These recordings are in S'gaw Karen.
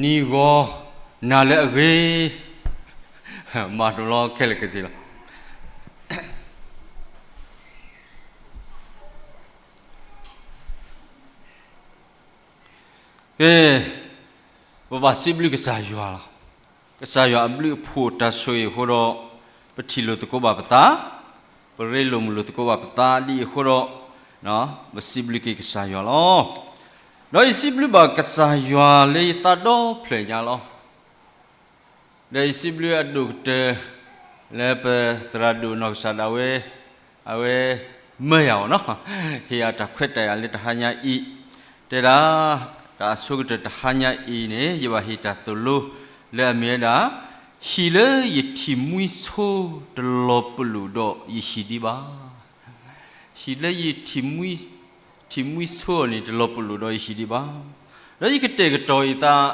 နံၤဂီၤနၤလၢအဂ့ၤ, မၤတဘျီခဲလၢာ်ခဲဆ့လီၤ. ကဲ, ပဘၣ်စံးဘျုးကစၢ်ယွၤလီၤ. ကစၢ်ယွၤအဘျုးအဖှိၣ်တၢ်ဆိၣ်ဂ့ၤအဃိဒီး, ပထံၣ်လိာ်သကိးဘၣ်ပသး, ပရ့လိာ်မုာ်လိာ်သကိးဘၣ်ပသးဒ်အံၤအဃိဒီး, ပစံးဘျုးက့ၤကစၢ်ယွၤလီၤ. ဒီးယစံးဘျုးဘၣ်ကစၢ်ယွၤလၢယသးဒီဖျၢၣ်ညါလီၤ. ဒီးယစံးဘျုးအဒိၣ်ကတၢၢ်လၢပသရၣ်ဒိၣ်နီၢ်ကစၢ်ဒၣ်ဝဲ, အဝဲမၢယၤအီၤနီၤ, ဟ့ၣ်အတၢ်ခွဲးတၢ်ယာ်လၢတဟါညါအံၤ, တဲဒၣ်, တၢ်အဆိကတၢၢ်တဟါညါအံၤန့ၣ် ယဘၣ်ဟ့ၣ်တၢ်သိၣ်လိလၢအမ့ၢ်ဝဲဒၣ်, ဟံၣ်လၢယထံၣ်မှံဆိတလီၤပလိာ်ဒီးယဟံၣ်ဒံးဘၣ်. ဟံၣ်လၢယထံၣ်မှံဆိအီၤန့ၣ် တလီၤပလိာ်ဒီးယဟံၣ်ဒံးဘၣ်. ဒီးယကတဲာ်ကတီၤယသး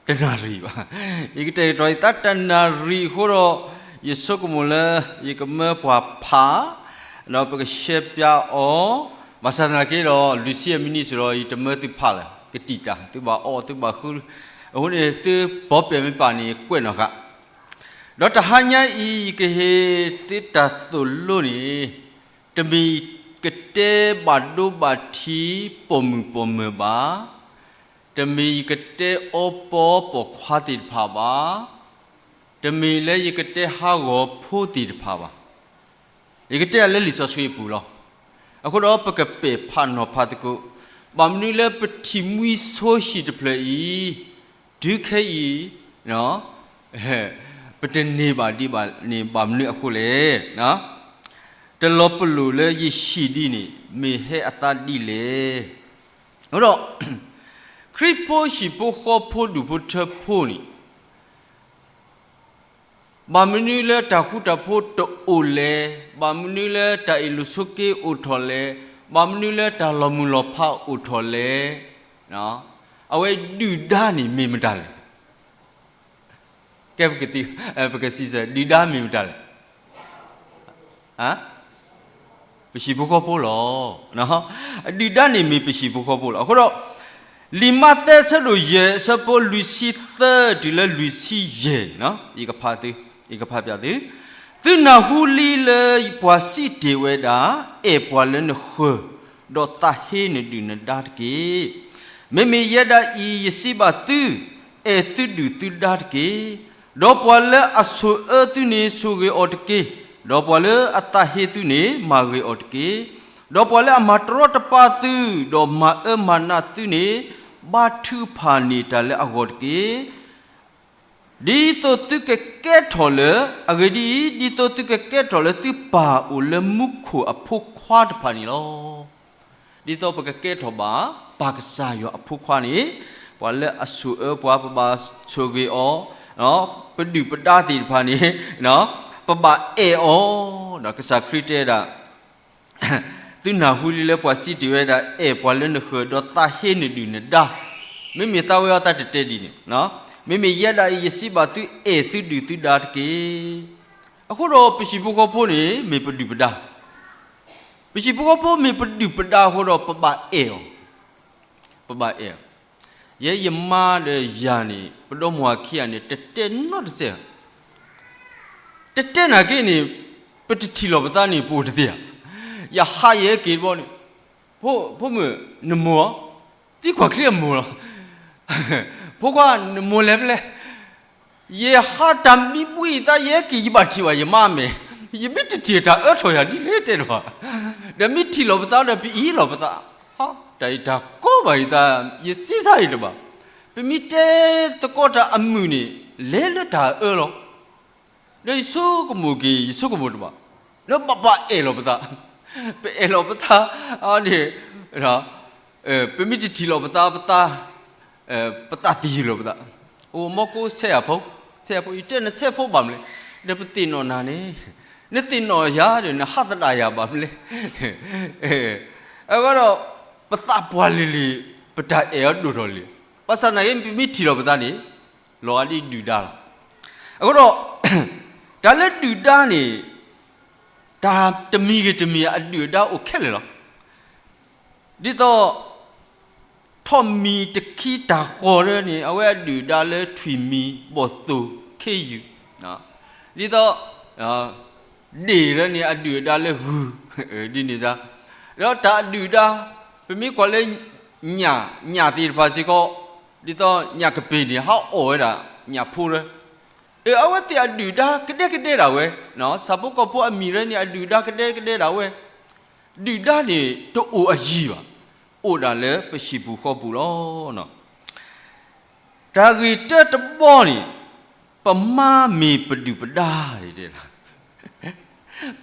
တနၣ်ရံၣ်ဘၣ်. ယကတဲာ်ကတီၤယသးတနၣ်ရံၣ်အဃိဒီး, ယဆိကမိၣ်လၢယကမၢပှၤဖး, ဒီးပကရှဲပၠးအီၤ, ဘၣ်ဆၣ်သနာ်က့ဒီး လွံၢ်ဆံယဲၢ်မံးနံးစ့ၢ်ဒီး ယတမၢသုဖးလၢၤ, ကတံာ်တၢ်, သုဘၣ်အီၣ်သုဘၣ်ဃု, အဃိန့ၣ် သုပီပျဲမ့ၢ်ပာ်န့ၣ် ကွဲးနီၣ်ဃာ်. ဒီးတဟါညါအံၤ ယကဟ့ၣ်သုတၢ်သိၣ်လိန့ၣ်, တမ့ၢ်ယကတဲဘၣ်ဒိဘၣ်ထံးပိာ်မုၣ်ပိာ်မၢၤဘၣ်, တမ့ၢ်ယကတဲအီပီပိာ်ခွါသ့ၣ်တဖၣ်ဘၣ်, တမ့ၢ်လၢယကတဲဟးဂီၤဖိသ့ၣ်တဖၣ်ဘၣ်. ယကတဲဒၣ်လၢလံာ်စီဆှံအပူၤလီၤ. အဃိဒီးပကပဲာ်ဖးနီၤဖးသကိး, ဘၣ်မနုၤလၢပထံၣ်မှံဆိဟံၣ်တဖျၢၣ်အံၤ, တုၤခဲအံၤ ပတန့ၢ်ဘၣ်ဒံးဘၣ်န့ၣ် ဘၣ်မနုၤအဃိလဲၣ်. တလီၤပလိာ်လၢယဟံၣ်ဒ်န့ၣ် မ့ၢ်ဟဲအသးဒ်လဲၣ်. အဃိဒီး, ခရံာ်ဖိဟံၣ်ဖိဃီဖိဒူၣ်ဖိထၢဖိန့ၣ် ဘၣ်မနုၤလၢတၢ်ဃူတၢ်ဖိးတအိၣ်လဲၣ်, ဘၣ်မနုၤလၢတၢ်အ့ၣ်လိာ်ဆိးက့အိၣ်ထီၣ်လဲၣ်, ဘၣ်မနုၤလၢတၢ်လီၤမုၢ်လီၤဖးအိၣ်ထီၣ်လဲၣ်, အဝဲဒုၣ်ဒါန့ၣ်မ့ၢ်မတၤလဲၣ်. ကဲ, ပကစံးစၢ်, ဒုၣ်ဒါမ့ၢ်မတၤလဲၣ်. ပဟံၣ်ဖိဃီဖိလီၤ. ဒုၣ်ဒါန့ၣ်မ့ၢ်ပဟံၣ်ဖိဃီဖိလီၤ. အဃိဒီး, လံာ်မးသဲအဆၢဒိၣ်ယဲၢ် အဆၢဖိလွံၢ်ဆံသၢတုၤလၢလွံၢ်ဆံယဲၢ်, ယကဖးသု, ယကဖးပၠးသု, သုနၢ်ဟူလံလၢပှၤစံးတ့ၢ်ဝဲဒၣ်, အဲၣ်ပှၤလၢနဃၢၤ, ဒီးသးဟ့နဒုၣ်နဒါတက့ၢ်. မ့မ့ၢ်ယဲဒၣ်အံၤ ယစံးဘၣ်သု, အဲၣ်သုဒုၣ်သုဒါတက့ၢ်. ဒီးပှၤလၢအဆိၣ်အၢသုန့ၣ် ဆိၣ်ဂ့ၤအီၤတက့ၢ်. ဒီးပှၤလၢအသးဟ့သုန့ၣ် မၤဂ့ၤအီၤတက့ၢ်. ဒီးပှၤလၢအမၤတရီတပါသု, ဒီးမၤအၢမၤနးသုန့ၣ်, ဘါထုကဖၣ်န့ၢ်တၢ်လၢအဂီၢ်တက့ၢ်. ဒ်သိးသုကကဲထီၣ်လၢ, အဂ့ၢ်ဒ်အံၤ, ဒ်သိးသုကကဲထီၣ်လၢသုပၢ်အိၣ်လၢမူခိၣ်အဖိခွါတဖၣ်န့ၣ်လီၤ. ဒ်သိးပကကဲထီၣ်ဘၣ် ပၢ်ကစၢ်ယွၤအဖိခွါန့ၣ်, ပှၤလၢအဆိၣ်အၢပှၤ ပဘၣ်ဆိၣ်ဂ့ၤအီၤ, ပဒုၣ်ပဒါသ့ၣ်တဖၣ်န့ၣ်, ပဘၣ်အဲၣ်အီၤ, ဒီးကစၢ်ခရံာ်တဲဒၣ်, သုနၢ်ဟူလံလၢပှၤစံးတ့ၢ်ဝဲဒၣ်, အဲၣ်ပှၤလၢနဃၢၤ, ဒီးသးဟ့နဒုၣ်နဒါ, မ့မ့ၢ်သးဝဲအီၤသးတတဲဒ်န့ၣ်, မ့မ့ၢ်ယဲဒၣ်အံၤ ယစံးဘၣ်သု, အဲၣ်သုဒုၣ်သုဒါတက့ၢ်. အဃိဒီးပဟံၣ်ဖိဃီဖိန့ၣ် မ့ၢ်ပဒုၣ်ပဒါ, ပဟံၣ်ဖိဃီဖိမ့ၢ်ပဒုၣ်ပဒါအဃိဒီး ပဘၣ်အဲၣ်အီၤ, ပဘၣ်အဲၣ်အီၤ. ယဲယမါဒီးယၤန့ၣ် ပဒီမါဝၤခံဂၤန့ၣ် တတဲနီတစဲး, တတဲနာ်က့န့ၣ်, ပတထံၣ်လီၤပသးန့ၣ် ပအိၣ်တသ့ဧါ. ယဟးယဟဲက့ၤတဘျီန့ၣ်, ဖိမုၣ်, နမိၢ်ဧါ, သံကွၢ်ချ့အမိၢ်လီၤ. ဖိခွါ, နမိၢ်လဲၤဖဲလဲၣ်. ယဟးတၢ်မံဘှံးယသး ယဟဲက့ၤ ယဘၣ်ထံၣ်ဘၣ်ယမါမဲာ်, ယမ့ၢ်တထံၣ်တၢ်အၢထီၣ်ယၤဒ်လဲၣ်တဲဒၣ်, ဒီးမ့ၢ်ထံၣ်လီၤပသးဒီး ပအံၤလီၤပသး, တၢ်အံၤတၢ်ကီဘၣ်ယသး, ယစ့စါအံၤတဘၣ်. ပမ့ၢ်တဲသကိးတၢ်အမုာ်န့ၣ် လဲၤလၢတၢ်အၢလီၤ. ဒီးယဆိကမိၣ်က့ၤ ယဆိကမိၣ်တဘၣ်, လၢဘၣ်ဘၣ်အဲၣ်လီၤပသး, ပအဲၣ်လီၤပသးန့ၣ်, ပမ့ၢ်တထံၣ်လီၤပသး, ပသး, ပသးသယုၢ်လီၤပသး, အိၣ်မီကိးဆဲးယၤဖိ, ဆဲးယၤဖိ, ယတဲနဆဲးဖိဘၣ်မနုၤလဲၣ်, ဒီးပသ့ၣ်နီၣ်နၤန့ၣ်, နသ့ၣ်နီၣ်ယၤဒီး နဟးသဒၣ်ယၤဘၣ်မနုၤလဲၣ်. အဃိဒီး, ပသးပှၢ်လံၤလံၤ, ပတၢ်အဲၣ်အီၤဒိၣ်ထီၣ်လံ, ဘၣ်ဆၣ်သနာ်က့ ပမ့ၢ်ထံၣ်လီၤပသးန့ၣ်, လီၤဂာ်ဒ်ဒုၣ်ဒါလီၤ. အဃိဒီး, တၢ်လၢဒုၣ်ဒါန့ၣ်, တၢ်တမံၤဂ့ၤတမံၤ အဒုၣ်အဒါအိၣ်ခဲလၢာ်လီၤ. ဒ်သိး ထီၣ်မံတခံတၤဃီၤလၢန့ၣ် အဝဲအဒုၣ်အဒါလၢထွံၣ်မံၤဘီၣ်သိၣ်ခ့ယုၢ်, ဒ်သိး ဒ့ၣ်လၢန့ၣ် အဒုၣ်အဒါလၢဂုၢ်, ဒ်န့ၣ်စါ, ဒီးတၢ်အဒုၣ်အဒါ ပမ့ၢ်ကွၢ်လၢ ညၣ် ညၣ်သ့ၣ်တဖၣ်စ့ၢ်ကီး, ဒ်သိးညၣ်ကပ့ၤန့ၣ် ဟးအီၣ်ဝဲဒၣ်ညၣ်ဖိလၢ အဝဲသ့ၣ်အဒုၣ်ဒါကဒဲကဒဲဒၣ်ဝဲ, ဆၣ်ဖိကီၢ်ဖိအမံၤလၢန့ၣ် အဒုၣ်ဒါကဒဲကဒဲဒၣ်ဝဲ, ဒုၣ်ဒါန့ၣ်တအိၣ်အယံၤဘၣ်, အိၣ်ဒၣ်လၢပဟံၣ်ပူၤဃီပူၤလီၤ. တၢ်ဂ့ၢ်တၢတဘီန့ၣ်, ပမါမ့ၢ်ပဒုၣ်ပဒါ,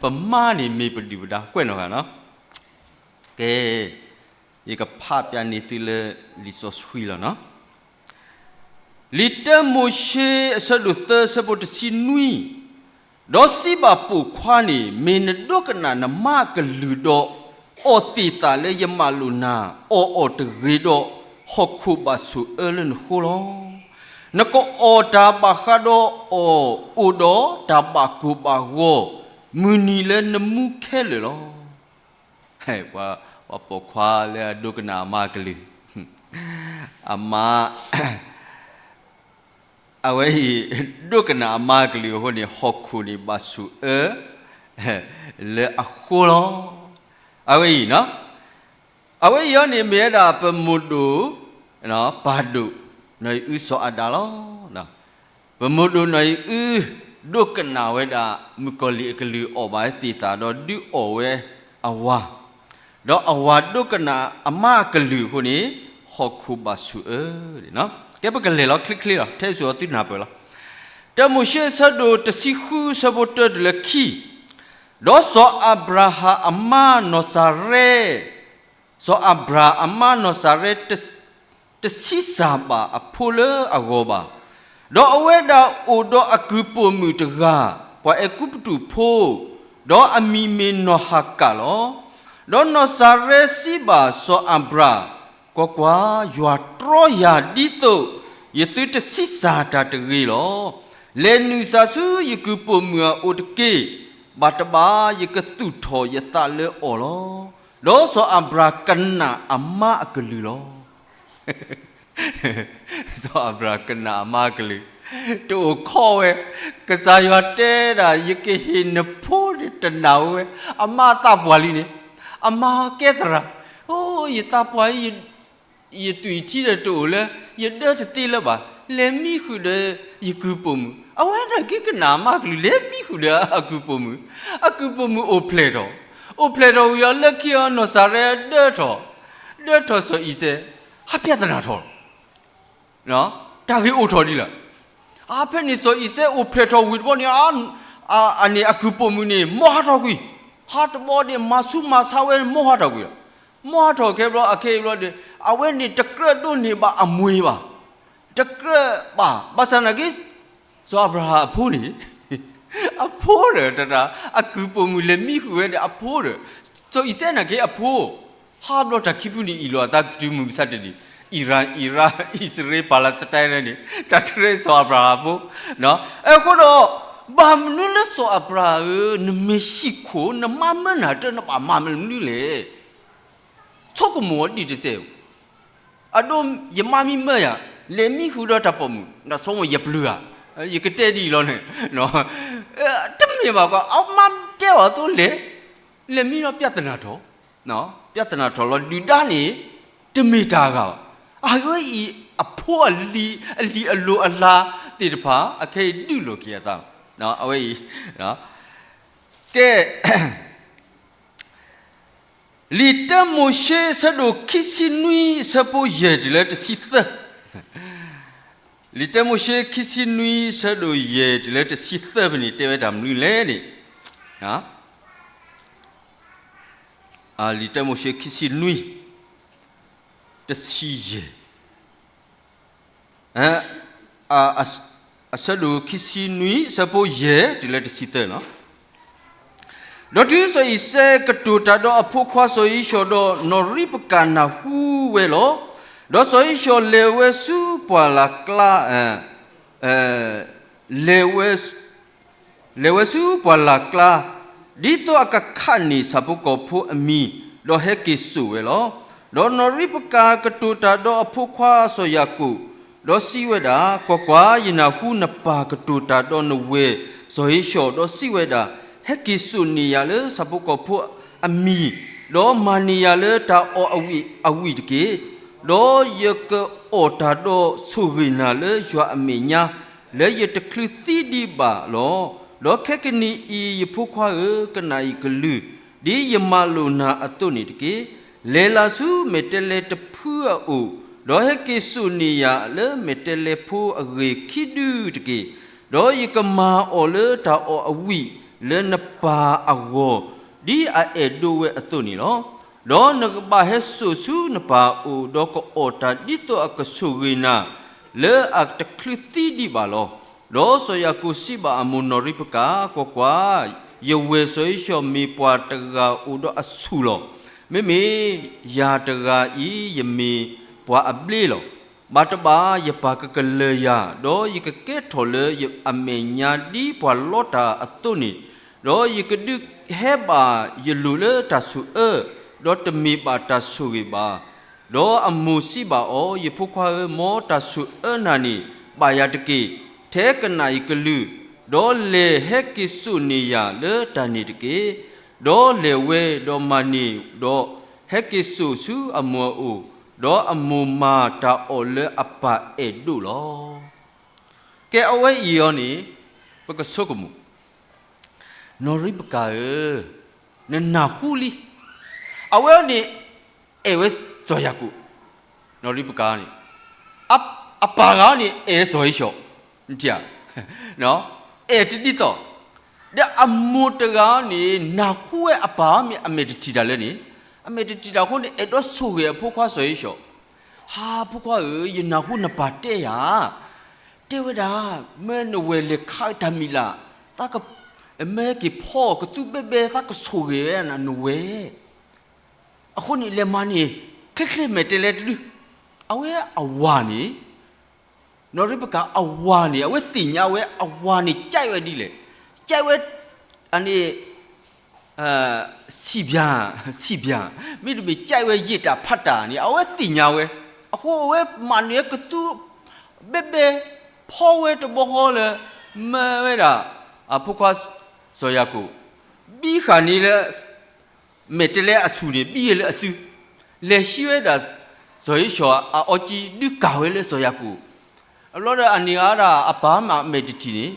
ပမါန့ၣ်မ့ၢ်ပဒုၣ်ပဒါ, ကွဲးနီၣ်ဂၤနီၤ, ကဲ, ယကဖးပျၢ်န့ၢ်သုလၢလံာ်စီဆှံလီၤနီၤ. လံာ်တၢမိၤၡ့ အဆၢဒိၣ်သၢ အဆၢဖိတဆံနွံ, ဒီးစံးဘၣ်ပိာ်ခွါန့ၣ်, မ့ၢ်နဒိကနၣ်နမါအကလုၢ်ဒီး အီၣ်သ့ၣ်သၣ်လၢယမၢလိာ်နၤ, အီၣ်အီၤတဂ့ၤဒီး, ဟီၣ်ခိၣ်ဘၣ်ဆိၣ်အၢလၢနဃိလီၤ. နကအီၣ်တၢ်ဘၣ်ဃးဒီးအီၣ်အိၣ်ဒီးတၢ်ဘၣ်ကိၢ်ဘၣ်ဂီၤ, မုၢ်နံၤလၢနမူခဲလၢာ်လီၤ. ပှၤပိာ်ခွါလၢအဒိကနၣ်အမါအကလုၢ်, အမါ အဝဲအံၤ ဒိကနၣ်အမါအကလုၢ်အဃိန့ၣ် ဟီၣ်ခိၣ်န့ၣ်ဘၣ်ဆိၣ်အၢ လၢအဃိလီၤ. အဝဲအံၤ, အဝဲအံၤအီၤန့ၣ် မ့ၢ်ဝဲဒၣ်ပမိၢ်ဒိၣ် ပၢ်ဒိၣ် နီၢ်အံၤအုစီၤအၤဒၣ်လီၤ. ပမိၢ်ဒိၣ်နီၢ်အံၤအု ဒိကနၣ်ဝဲဒၣ် မုၣ်ကီၤလံၢ်အကလုၢ် အီၣ်ဘၣ်သ့ၣ်သၣ်ဒီးဒုးအီၣ်ဝဲအဝၤ, ဒီးအဝၤဒိကနၣ်အမါအကလုၢ်အဃိန့ၣ် ဟီၣ်ခိၣ်ဘၣ်ဆိၣ်အၢ. ကဲပကလဲၤလီၤချ့ချ့လီၤ ထဲစိၤအီၤသုနၢ်ပၢၢ်လီၤ. တၢမိၤၡ့အဆၢဒိၣ်တဆံဃု အဆၢဖိတၢတုၤလၢခံ, ဒီးစီၤအၤဘြၤဟၣ်အမါနီၢ်စၤရဲ, စီၤအၤဘြၤဟၣ်အမါနီၢ်စၤရဲ တဆံးစၢ်ဘၣ်အဖိလၢအဂီၢ်ဘၣ်. ဒီးအဝဲဒၣ်အိၣ်ဒီးအကုၢ်ပိာ်မုၣ်တဂၤ, ပှၤအဲၤကူပတူးဖိ, ဒီးအမံၤမ့ၢ်နီၢ်ဟၤကၣ်လီၤ. ဒီးနီၢ်စၤရဲစံးဘၣ်စီၤအၤဘြၤ, ကွၢ်ကွၢ်, ယွၤတြီယၤဒ်သိး ယသုတဆံးစၢ်တၢ်တဂ့ၤလီၤ. လဲၤနုာ်စၢၤဆူယကုၢ်ပိာ်မုၣ်အအိၣ်တက့ၢ်. ဘၣ်တဘၣ်ယကသူၣ်ထီၣ်ယသးလၢအီၤလီၤ. ဒီးစီၤအၤဘြၤကနၣ်အမါအကလုၢ်လီၤ. စီၤအၤဘြၤကနၣ်အမါအကလုၢ်, တအိၣ်ခီၣ်ဝဲ, ကစၢ်ယွၤတဲဒၣ် ယကဟ့ၣ်နဖိန့ၣ်တနၢ်ဝဲ, အမါသးပှၢ်လံန့ၣ်, အမါကဲသရၣ်, အိ, ယသးပှၢ် ယသွံၣ်ထံဒီးတအိၣ်လၢ, ယဒၢတသ့လၢၤဘၣ်, လဲၤမံဃုာ်ဒီးယကုၢ်ပိာ်မုၣ်. အဝဲဒၣ်က့ၤကနၣ်အမါကလုၢ် လဲၤမံဃုာ်ဒီးအကုၢ်ပိာ်မုၣ်, အကုၢ်ပိာ်မုၣ်အိၣ်ဖျဲၣ်ထီၣ်, အိၣ်ဖျဲၣ်ထီၣ်ဝံၤအီၤလၢခံအီၤ နီၢ်စၤရဲဒၢထီၣ်, ဒၢထီၣ်စီၤအံၤစဲး, ဟးပြဿနာထီၣ် တၢ်ဂ့ၢ်အိၣ်ထီၣ်ဒ်လဲၣ်. အဖဲန့ၣ်စီၤအံၤစဲးအိၣ်ဖျဲၣ်ထီၣ်ဝံၤတဘျီန့ၣ်, အန့ၣ်အကုၢ်ပိာ်မုၣ်န့ၣ် မိၢ်ဟးထီၣ်ကွံာ်, ဟးတဘျီန့ၣ် မၤဆူးမၤဆါဝဲ မိၢ်ဟးထီၣ်ကွံာ်လီၤ. မိၢ်ဟးထီၣ်ခဲဘျီ အခဲအံၤဘျီဒီး အဝဲန့ၣ်တကြၢးဒိးန့ၢ်ဘၣ်အမွေဘၣ်, တကြၢးဘၣ်, ဘၣ်ဆၣ်နာ်က့ စီၤအၤဘြၤဟၣ်အဖိန့ၣ်, အဖိဒီး တၢ်တၢ် အကုၢ်ပိာ်မုၣ်လဲၤမံဃုာ်ဝဲဒီးအဖိဒီး, စီၤအံၤစဲးနာ်က့အဖိ, ဟးဘျီတၢ်ခံဖုန့ၣ်အံၤလီၤအသးကတုၤမုၢ်မဆါတနံၤ, အံရၣ်, အံရၣ်, အံၣ်စရ့လး, ပၤလးစတၢ်န့ၣ်, တၢ်တရဲစီၤအၤဘြၤဟၣ်အဖိ, အဃိဒီး, ဘၣ်မနုၤလၢစီၤအၤဘြၤဟၣ်ဧၢ, နမ့ၢ်ဟံၣ်ခိၣ် နမါမၢနၤတၢ် နဘၣ်မၤမနုၤလဲၣ်. ဆိကမိၣ်အီၤဒ်တစဲး, အဒိ ယမါမံမၢယၤ, လဲၤမံဃုာ်ဒီးတၢ်ပိာ်မုၣ် နဆိကမိၣ်ယပျုၤဧါ, ယကတဲဒ်အံၤလီၤန့ၣ်, တမ့ၢ်ဘၣ်ကွၢ် အမါတဲအီၤအသိးလဲၣ်, လဲၤမံလီၤ ပြဿနာထီၣ်, ပြဿနာထီၣ်လီၤ ဒုၣ်ဒါန့ၣ် တမ့ၢ်တၢ်အဂၤဘၣ်. အဝဲအံၤ အဖိအလံၤ အလံၤအလိၤအလၤသ့ၣ်တဖၣ် အခဲအံၤဒုးလိာ်က့ၤအသး, အဝဲအံၤ, ကဲ လံာ်တၢမိၤၡ့ အဆၢဒိၣ်ခံဆံနွံ အဆၢဖိယဲၢ်တုၤလၢတဆံသၢ, လံာ်တၢမိၤၡ့ ခံဆံနွံ အဆၢဒိၣ်ယဲၢ်တုၤလၢတဆံသၢဖဲန့ၣ် တဲဝဲတၢ်မနုၤလဲၣ်န့ၣ်, လံာ်တၢမိၤၡ့ ခံဆံနွံ တဆံယဲၢ် အဆၢဒိၣ်ခံဆံနွံ အဆၢဖိယဲၢ်တုၤလၢတဆံသၢလီၤ. ဒီးတုၤစီၤအံၤစဲးကတိၤတၢ်ဒီးအဖိခွါစီၤဧ့ၡီၤဒီး နီၢ်ရံးပကၤနၢ်ဟူဝဲလီၤ. ဒီးစီၤဧ့ၡီၤလဲၤဝဲဆူပှၢ်လၢ်ကျါ, လဲၤဝဲ လဲၤဝဲဆူပှၢ်လၢ်ကျါ, ဒ်သိးအကခးန့ၢ်ဆၣ်ဖိကီၢ်ဖိအမံၤ, ဒီးဟဲက့ၤစိာ်ဝဲလီၤ. ဒီးနီၢ်ရံးပကၤကတိၤတၢ်ဒီးအဖိခွါစီၤယၤကိာ်, ဒီးစံးဝဲဒၣ်, ကွၢ်ကွၢ်, ယနၢ်ဟူနပၢ်ကတိၤတၢ်ဒီးနဝဲၢ်စီၤဧ့ၡီၤ, ဒီးစံးဝဲဒၣ်, ဟဲက့ၤစိာ်န့ၢ်ယၤလၢဆၣ်ဖိကီၢ်ဖိအမံၤ, ဒီးမၤန့ၢ်ယၤလၢတၢ်အီၣ်အဝံၣ်အဝံၣ်တက့ၢ်. ဒီးယကအီၣ်တၢ်ဒီးဆိၣ်ဂ့ၤနၤလၢယွၤအမဲာ်ညါ, လၢယတချုးသံဒံးဘၣ်လီၤ. ဒီးခဲကနံၣ်အံၤ ယဖိခွါဧၢ, ကနၣ်ယကလုၢ်, ဒ်ယမၤလိာ်နၤအသိးန့ၣ်တက့ၢ်. လဲၤလၢ်ဆူမဲာ်တဲးလဲးတဖုအအိၣ်, ဒီးဟဲက့ၤစိာ်န့ၢ်ယၤလၢမဲာ်တဲးလဲးဖိအဂ့ၢ်ခံဒုတက့ၢ်. ဒီးယကမၤအီၣ်လၢတၢ်အီၣ်အဝံၣ်လၢနပၢ်အဂီၢ်, ဒ်အအဲၣ်ဒိးဝဲအသိးန့ၣ်လီၤ. ဒီးနကဘၣ်ဟဲစိာ်ဆူနပၢ်အအိၣ်, ဒီးကအီၣ်တၢ်ဒ်သိးအကဆိၣ်ဂ့ၤနၤ, လၢအတချုးသံဒံးဘၣ်လီၤ. ဒီးစီၤယၤကိာ်စံးဘၣ်အမိၢ်နီၢ်ရံးပကၤ, ကွၢ်ကွၢ်, ယဝဲၢ်စီၤဧ့ၡီၤမ့ၢ်ပှၤတဂၤအိၣ်ဒီးအဆူၣ်လီၤ. မ့မ့ၢ်ယၤတဂၤအံၤ ယမ့ၢ်ပှၤအဘျ့လီၤ. ဘၣ်တဘၣ် ယပၢ်ကကလၢၤယၤ, ဒီးယကကဲထီၣ်လၢအမဲာ်ညါဒ်ပှၤလီတၢ်အသိးန့ၣ်, ဒီးယကဒုးဟဲဘၣ်ယလိၤလၢတၢ်ဆိၣ်အၢ, ဒီးတမ့ၢ်ဘၣ်တၢ်ဆိၣ်ဂ့ၤဘၣ်. ဒီးအမိၢ်စံးဘၣ်အီၤ, ယဖိခွါဧၢ, မ်တၢ်ဆိၣ်အၢနၤန့ၣ် ဘၣ်ယၤတက့ၢ်. ထဲကနၣ်ယကလုၢ်, ဒီးလဲၤဟဲက့ၤစိာ်န့ၢ်ယၤလၢတၢ်န့ၣ်တက့ၢ်. ဒီးလဲၤဝဲ, ဒီးမၤန့ၢ်, ဒီးဟဲက့ၤစိာ်ဆူအမိၢ်အအိၣ်, ဒီးအမိၢ်မၤတၢ်အီၣ်လၢအပၢ်အဲၣ်ဒိးလီၤ. ကဲ အဝဲအံၤအီၤန့ၣ် ပကဆိကမိၣ်, နီၢ်ရံးပကၤဧၢ, နနၢ်ဟူလံ. အဝဲအံၤန့ၣ် အဲၣ်ဝဲစီၤယၤကိာ်, နီၢ်ရံးပကၤန့ၣ်, အပၢ်ဂၤန့ၣ် အဲၣ်စီၤဧ့ၡီၤ, နထံၣ်ဧါ, အဲၣ်တဒ်သိး, ဒီးအမိၢ်တဂၤန့ၣ် နၢ်ဟူဝဲအပၢ်မ့ၢ်အမဲာ်တထံၣ်တၢ်လၢန့ၣ်, အမဲာ်တထံၣ်တၢ်အဃိန့ၣ် အဲၣ်ဒိးဆိၣ်ဂ့ၤအဖိခွါစီၤဧ့ၡီၤ, ဟါ ဖိခွါဧၢ, ယနၢ်ဟူနပၢ်တဲယၤ, တဲဝဲဒၣ်, မ့ၢ်နဝဲၢ်လဲၤခးတၢ်မံၤလၢ်, မ့ၢ်က့ၤဖီကသူဘဲဘဲ သးကဆိၣ်ဂ့ၤဝဲနဝဲၢ်, အဃိန့ၣ် လဲၤမၤန့ၢ် ချ့ချ့မဲာ်တဲးလဲးတဒု, အဝဲအဝၤန့ၣ်, နီၢ်ရံးပကၤအဝၤန့ၣ် အဝဲသ့ၣ်ညါဝဲအဝၤန့ၣ် ကဲဝဲဒ်လဲၣ်, ကဲဝဲ, အန့ၣ် စံၣ်ဘျၣ်, စံၣ်ဘျၣ်, မ့တမ့ၢ်ကဲဝဲယံာ်တၢ်ဖးတၢ်န့ၣ် အဝဲသ့ၣ်ညါဝဲ, အဃိအဝဲမၤန့ၢ်ကသူ ဘဲဘဲ ဖီဝဲတဘီဃီလၢ မ့ၢ်ဝဲဒၣ် အဖိခွါစီၤယၤကိာ်, ဘံဃာ်န့ၣ်လၢ မဲာ်တဲးလဲးအဆူၣ်န့ၣ် ဘံလၢအစု, လဲၤဟံးဝဲဒၣ် စီၤဧ့ၡီၤအအီကံ ဒုးကၢ်ဝဲလၢစီၤယၤကိာ်, အဘျီဒီးအန့ၣ်ဂၤဒၣ် အပၢ်မးအမဲာ်တထံၣ်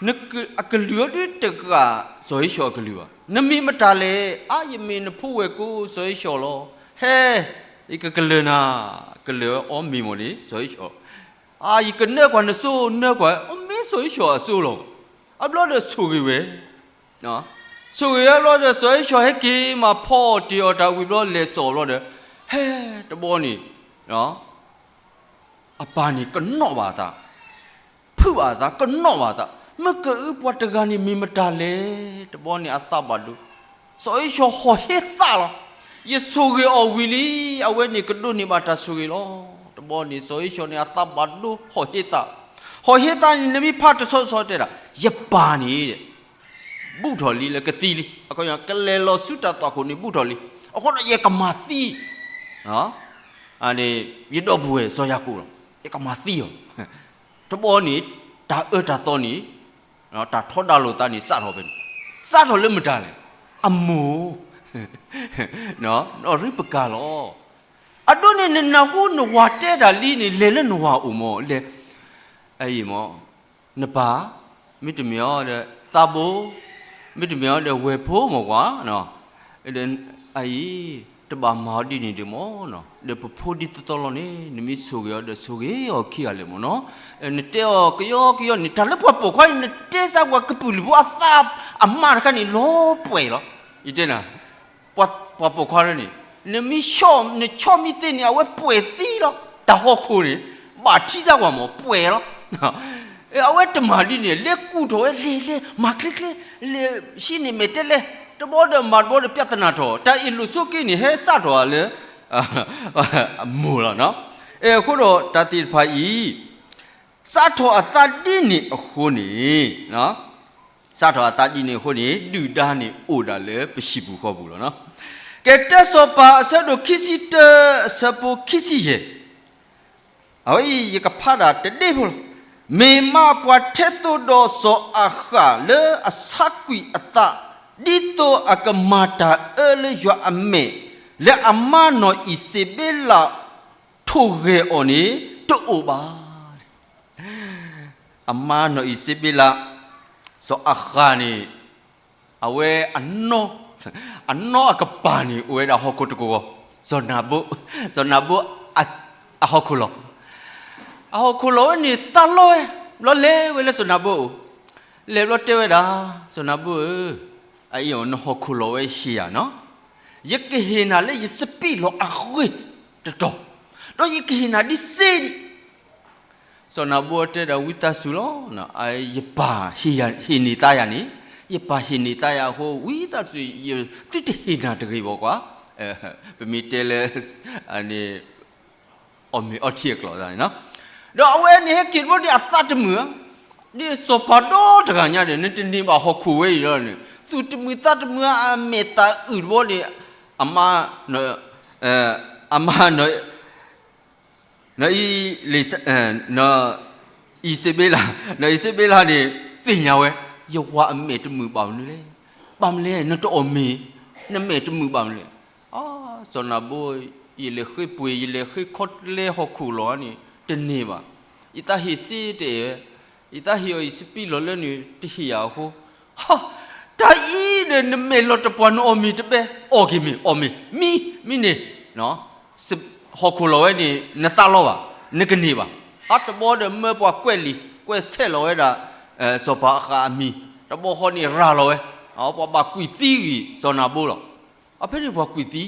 န့ၣ်, အကလုၢ်အီၤဒုးတကး စီၤဧ့ၡီၤအကလုၢ်ဘၣ်, နမ့ၢ်မတၤလဲၣ်, အါ ယမ့ၢ်နဖိဝဲၢ်ကိာ်စီၤဧ့ၡီၤလီၤ, ဟဲ, ယကကလၢၤနၤ, ကလၢၤအီၤမ့ၢ်မ့ၢ်န့ၣ် စီၤဧ့ၡီၤ, အါ ယကနၢကွၢ်နစိ နၢကွၢ်, အမ့ၢ်စီၤဧ့ၡီၤအစိလီၤ, အဘျီဒီးဆိၣ်ဂ့ၤဝဲ ဆိၣ်ဂ့ၤဝဲဘျီဒီး စီၤဧ့ၡီၤဟဲက့ၤမၤဖီအီၣ်တ့ၢ်အီၣ်တၢ်ဝံၤဘျီ လဲၤစိာ်ဘျီဒီး, ဟဲတဘီန့ၣ်, အပၢ်န့ၣ်ကနီၣ်ဘၣ်အသး, ဖုးဘၣ်အသး ကနီၣ်ဘၣ်အသး, မ့ၢ်ကအုပှၤတဂၤန့ၣ်မ့ၢ်မတၤလဲၣ်, တဘီန့ၣ်အသးဘၣ်ဒိ, စီၤဧ့ၡီၤဟီၣ်ဟ့သးလီၤ, ယဆိၣ်ဂ့ၤအီၤဝံၤလံ, အဝဲန့ၣ်ကဒိးန့ၢ်ဘၣ်တၢ်ဆိၣ်ဂ့ၤလီၤ, တဘီန့ၣ် စီၤဧ့ၡီၤန့ၣ်အသးဘၣ်ဒိဟီၣ်ဟ့သး, ဟီၣ်ဟ့သးန့ၣ် နမ့ၢ်ဖးတဆီဆီတဲဒၣ်, ယပၢ်န့ၣ် ဘူးထီၣ်လံလၢကသံလံ, အခီပညီ ကလဲၤလီၤဆူတၢ်သွၣ်ခိၣ်န့ၣ်ဘူးထီၣ်လံ, အဃိဒီးယကမၤသံ, န့ၣ်, ယဒီပုၢ်ဝဲၢ်စီၤယၤကိာ်လီၤ, ယကမၤသံအီၤ, တဘီန့ၣ်, တၢ်အၢတၢ်သီန့ၣ်, တၢ်ထီဒါလိာ်သးန့ၣ် စးထီၣ်ဖဲန့ၣ်, စးထီၣ်လၢမတၤလဲၣ်, အမိၢ်, နီၢ်ရံးပကၤလီၤ, အဒိန့ၣ် နနၢ်ဟူနဝၤတဲတၢ်လံန့ၣ် လဲၤလၢနဝၤအိၣ်မး, လဲၤ, အအံၤမး နပၢ်, မ့တမ့ၢ်အီၤဒီးသးဘိ, မ့တမ့ၢ်အီၤဒီးဝဲၢ်ဖိမးကွၢ်, အအံၤ, တဘၣ်မၤအီၤဒ်န့ၣ်ဒံးမး, ဒီးပဖိဒ်သိးသိးလီၤန့ၣ် နမ့ၢ်ဆိၣ်ဂ့ၤအီၤဒီးဆိၣ်ဂ့ၤအီၤခံဂၤလၢာ်မးနီၤ, နတဲအီၤကယီကယီန့ၣ် တၢ်လၢပှၤပိာ်ခွါန့ၣ် နတဲစၢ်ပှၤကပုာ်လုာ်ဖိအသးအမါတခါန့ၣ် လီၤပှဲၤလီၤ, ယတဲနၤ ပှၤပိာ်ခွါန့ၣ်, နမ့ၢ်ဆီၣ်မံသ့န့ၣ် အဝဲပှဲၤသံလီၤ, တၢ်ဟီၣ်ခိၣ်န့ၣ်, ဘၣ်ထံစၢ်ပှၤမး ပှဲၤလီၤ, အဝဲတမၤဒ်န့ၣ် လဲၤကူၣ်ထီၣ်ဝဲလဲၤလဲၤ မၤချ့ချ့, လဲၤဟံးန့ၢ်မဲာ်တဲးလဲး, တဘီဒီးမၤတဘီဒီး ပြဿနာထီၣ်, တၢ်အ့ၣ်လိာ်ဆိးက့န့ၣ် ဟဲစးထီၣ်လၢ အမိၢ်လီၤ, အဃိဒီးတၢ်သ့ၣ်တဖၣ်အံၤ စးထီၣ်အသးဒ်န့ၣ်အဃိန့ၣ်, စးထီၣ်အသးဒ်န့ၣ်အဃိန့ၣ် ဒုၣ်ဒါန့ၣ်အိၣ်ဒၣ်လၢပဟံၣ်ပူၤဃီပူၤလီၤ. ကဲ တၢစီၤပၤအဆၢဒိၣ်ခံဆံတၢ အဆၢဖိခံဆံယဲၢ်, အဝဲအံၤယကဖးဒၣ်တဒ့ဖိလီၤ. မ့ၢ်မးပှၤထဲသိးဒီးစီၤအၤဃးလၢအဆါကွံာ်အသး, ဒ်သိးအကမၤတၢ်အၢလၢယွၤအမဲာ်, လၢအမါနီၢ်အံၤစ့ဘ့လးထိၣ်ဂဲၤအီၤန့ၣ်တအိၣ်ဘၣ်. အမါနီၢ်အံၤစ့ဘ့လး, စီၤအၤဃးန့ၣ် အဝဲ အနီၢ်အကပၤန့ၣ် အိၣ်ဝဲဒၣ်ဟီၣ်ခိၣ်တကဝီၤ, စီၤနၤဘိ, စီၤနၤဘိ အဟီၣ်ခိၣ်လီၤ. အဟီၣ်ခိၣ်လီၤဝဲန့ၣ် သးလီဝဲ, ဘျီလဲၤဝဲလၢစီၤနၤဘိအအိၣ်, လဲၤဘျီတဲဝဲဒၣ်, စီၤနၤဘိဧၢ, အအံၤနဟီၣ်ခိၣ်လီၤဝဲဟ့ၣ်ယၤနီၤ, ယကဟ့ၣ်နၤလၢယစပံးလီၢ်အဂ့ၢ်တတီၤ, ဒီးယကဟ့ၣ်နၤဒ်စ့ဒံး စီၤနၤဘိတဲဒီး ဝံသးစူၤလီၤ, ယပၢ်ဟ့ၣ်န့ၢ်သါယၤန့ၣ်, ယပၢ်ဟ့ၣ်န့ၢ်သါယၤအဃိ ဝံသးစူၤ သုတဟ့ၣ်နၤတဂ့ၤဘၣ်ကွၢ်, ပမ့ၢ်တဲလၢ အီၣ်မ့ၤအီထံအကျိာ်န့ၣ်, ဒီးအဝဲန့ၣ်ဟဲက့ၤတဘျီန့ၣ် အသးတမုာ်ဧါ, ဒ်စီၤပၤဒီတဂၤညါဒီး နတန့ၢ်ဘၣ်ဟီၣ်ခိၣ်ဝဲအံၤလီၤန့ၣ် သူၣ်တမုာ်သးတမုာ် အမဲာ်သးအုၣ်တဘျီန့ၣ်, အမါ အမါ နီၢ်အံၤစ့ဘ့လး, နီၢ်အံၤစ့ဘ့လးန့ၣ် သ့ၣ်ညါဝဲ, ယဝၤအမဲာ်တမုာ်ဘၣ်မနုၤလဲၣ်, ဘၣ်မနုၤလဲၣ် နတအီၣ်မ့ၤ, နမဲာ်တမုာ်ဘၣ်မနုၤလဲၣ်. စီၤနၤဘိ, ယလဲၤဃ့ပှ့ၤ ယလဲၤဃ့ခီလဲဟီၣ်ခိၣ်လီၤန့ၣ် တန့ၢ်ဘၣ်, ယသးဟ့ၣ်စ့တအဲၣ်ဝဲ, ယသးဟ့ၣ်အီၤယစပံးလီၢ်လၢန့ၣ် တဟ့ၣ်ယၤအဃိ, တၢ်အံၤဒီး နမဲာ်လီၤတပှၢ် နအီၣ်မ့ၤတဘဲ, အီၣ်က့ၤမ့ၤ အီၣ်မ့ၤ မံ မံန့ၣ်, ဟီၣ်ခိၣ်လီၤဝဲန့ၣ် နသးလီဘၣ်, နကန့ၢ်ဘၣ်. အတဘျီဒီး မၢပှၤကွဲးလံာ် ကွဲးဆဲးလီၤဝဲဒၣ် စီၤပၤအဃးအမံၤ, တဘျီဃီန့ၣ်ရၤလီၤဝဲ, ပှၤဘၣ်ကွံာ်သံဂံၢ်စီၤနၤဘိလီၤ. အဖဲန့ၣ်ပှၤကွံာ်သံ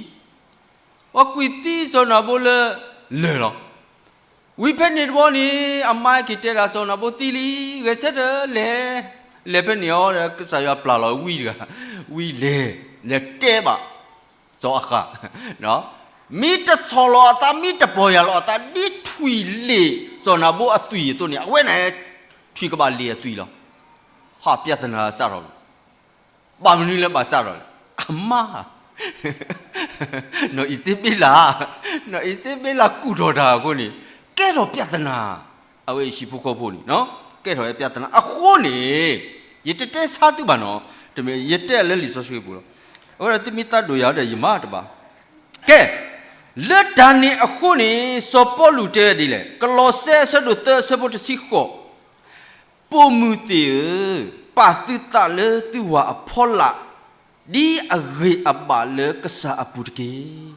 ပှၤကွံာ်သံစီၤနၤဘိလၢ လၢၢ်လီၤ. ဝံၤဖဲန့ၣ်တဘျီန့ၣ် အမါက့ၤတဲဒၣ်စီၤနၤဘိသံလံ, ဂဲၤဆၢထၢၣ်လဲၤ, လဲၤဖဲန့ၣ်အီၤဒီး ကစၢ်ယွၤပျၢ်လီၤဝံတဂၤ, ဝံလဲၤ, လဲၤတဲဘၣ် စီၤအဃး, မ့ၢ်တဆီၣ်လီၤအသး မ့ၢ်တပီၢ်ယၢ်လီၤအသး ဒ်ထွံၣ်လ့ၣ်စီၤနၤဘိအသွံၣ်အသိးန့ၣ် အဝဲန့ၣ် ထွံၣ်ကဘၣ်လ့ၣ်အသွံၣ်လီၤ. ဟး ပြဿနာစးထီၣ် ဘၣ်မနုၤလၢဘၣ်စးထီၣ်လဲၣ်. အမါ, နီၢ်အံၤစ့ဘ့လး, နီၢ်အံၤစ့ဘ့လးကူၣ်ထီၣ်တၢ်အဃိန့ၣ် ကဲထီၣ်ပြဿနာ, အဝဲအဟံၣ်ဖိဃီဖိန့ၣ် ကဲထီၣ်ဝဲပြဿနာအဃိန့ၣ်, ယတတဲဆါသုဘၣ်နီၤ, တမ့ၢ်ယတဲလၢလံာ်စီဆှံပူၤလီၤ. အဝဲဒၣ်သုမ့ၢ်သးဒိၣ်ယၤဒီးယမၤတဘၣ်. ကဲ, လၢတၢ်န့ၣ်အဃိန့ၣ် စီၤပီလူးတဲဝဲဒ်လဲၣ်, ကလီးစဲအဆၢဒိၣ်သၢအဆၢဖိတဆံဃိး ပိာ်မုၣ်သ့ၣ်ဧၢ, ပာ်သုသးလၢသုဝၤအဖီလာ်, ဒ်အဂ့ၢ်အဘၣ်လၢကစၢ်အပူၤတက့ၢ်.